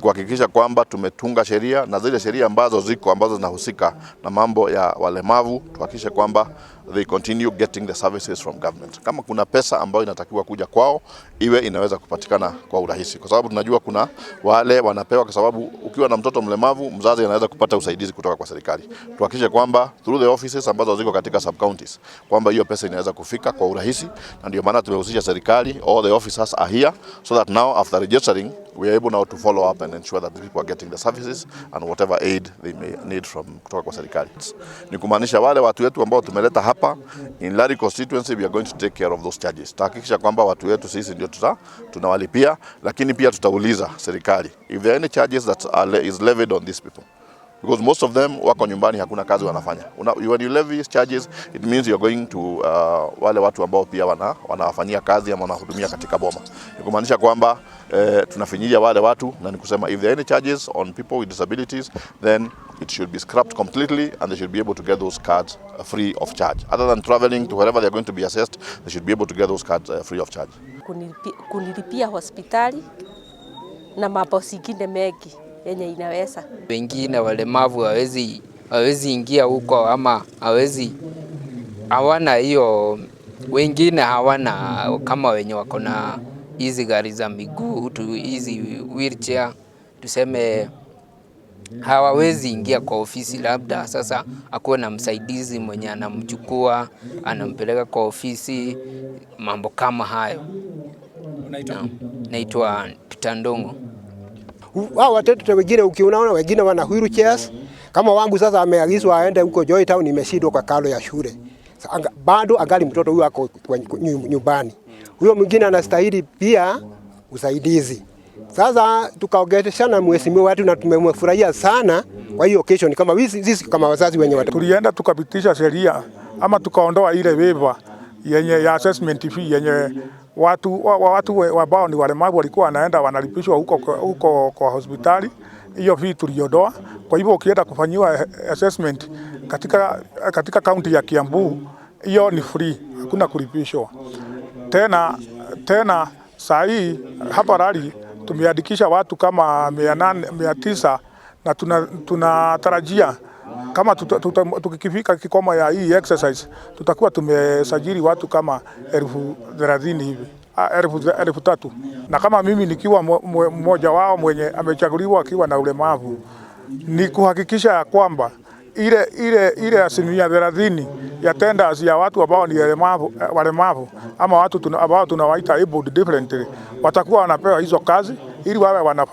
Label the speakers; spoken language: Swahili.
Speaker 1: Kuhakikisha kwamba tumetunga sheria na zile sheria ambazo ziko ambazo zinahusika na mambo ya walemavu, tuhakikishe kwamba they continue getting the services from government. Kama kuna pesa ambayo inatakiwa kuja kwao, iwe inaweza kupatikana kwa urahisi, kwa sababu tunajua kuna wale wanapewa, kwa sababu ukiwa na mtoto mlemavu, mzazi anaweza kupata usaidizi kutoka kwa serikali. Tuhakikishe kwamba through the offices ambazo ziko katika sub counties kwamba hiyo pesa inaweza kufika kwa urahisi, na ndio maana tumehusisha serikali. All the officers are here so that now after registering we are able now to follow up and ensure that the people are getting the services and whatever aid they may need from kutoka kwa serikali. Ni kumaanisha wale watu wetu ambao tumeleta hapa in Lari constituency, we are going to take care of those charges. Tutahakikisha kwamba watu wetu sisi ndio tunawalipia, lakini pia tutauliza serikali if there are any charges that is levied on these people, because most of them wako nyumbani, hakuna kazi wanafanya. When you levy charges, it means you're going to wale watu ambao pia wanawafanyia kazi ama wanahudumia katika boma. Ni kumaanisha kwamba tunafinyilia wale watu, na ni kusema if there are any charges on people with disabilities, then it should be scrapped completely and they should be able to get those cards free of charge. Other than traveling to wherever they are going to be assessed, they should be able to get those cards free of charge.
Speaker 2: Kunilipia hospitali na mambo zingine mengi yenye inaweza.
Speaker 3: Wengine walemavu hawezi ingia huko ama hawezi, hawana hiyo, wengine hawana kama wenye wako na hizi gari za miguu tu, hizi wheelchair tuseme, hawawezi ingia kwa ofisi, labda sasa akuwe na msaidizi mwenye anamchukua anampeleka kwa ofisi, mambo kama hayo.
Speaker 4: Unaitwa?
Speaker 3: Naitwa Peter Ndongo.
Speaker 5: Hao watoto wengine ukiunaona wengine wana wheelchairs. Kama wangu sasa ameagizwa aende huko Joy Town, imeshindwa kwa karo ya shule. Bado angali mtoto huyo ako nyumbani. Huyo mwingine anastahili pia usaidizi. Sasa tukaongezeshana mheshimiwa wetu na tumemfurahia sana kwa hiyo occasion, kama sisi kama wazazi wenye watoto.
Speaker 6: Tulienda tukapitisha sheria ama tukaondoa ile waiver yenye ya assessment fee yenye watu ambao ni walemavu walikuwa wanaenda wanalipishwa huko kwa hospitali. Hiyo fee tuliondoa. Kwa hivyo ukienda kufanyiwa assessment katika kaunti ya Kiambu, hiyo ni free, hakuna kulipishwa tena. Tena saa hii hapa Lari tumeandikisha watu kama 800, 900 na tunatarajia kama tukifika kikomo ya hii exercise tutakuwa tumesajili watu kama 30,000 hivi, 3,000, na kama mimi nikiwa mmoja wao mwenye amechaguliwa akiwa na ulemavu, ni kuhakikisha ya kwamba ile 30% ya tenders ya watu ambao ni walemavu ama watu ambao tunawaita abled differently watakuwa wanapewa hizo kazi ili wawe wanafanya.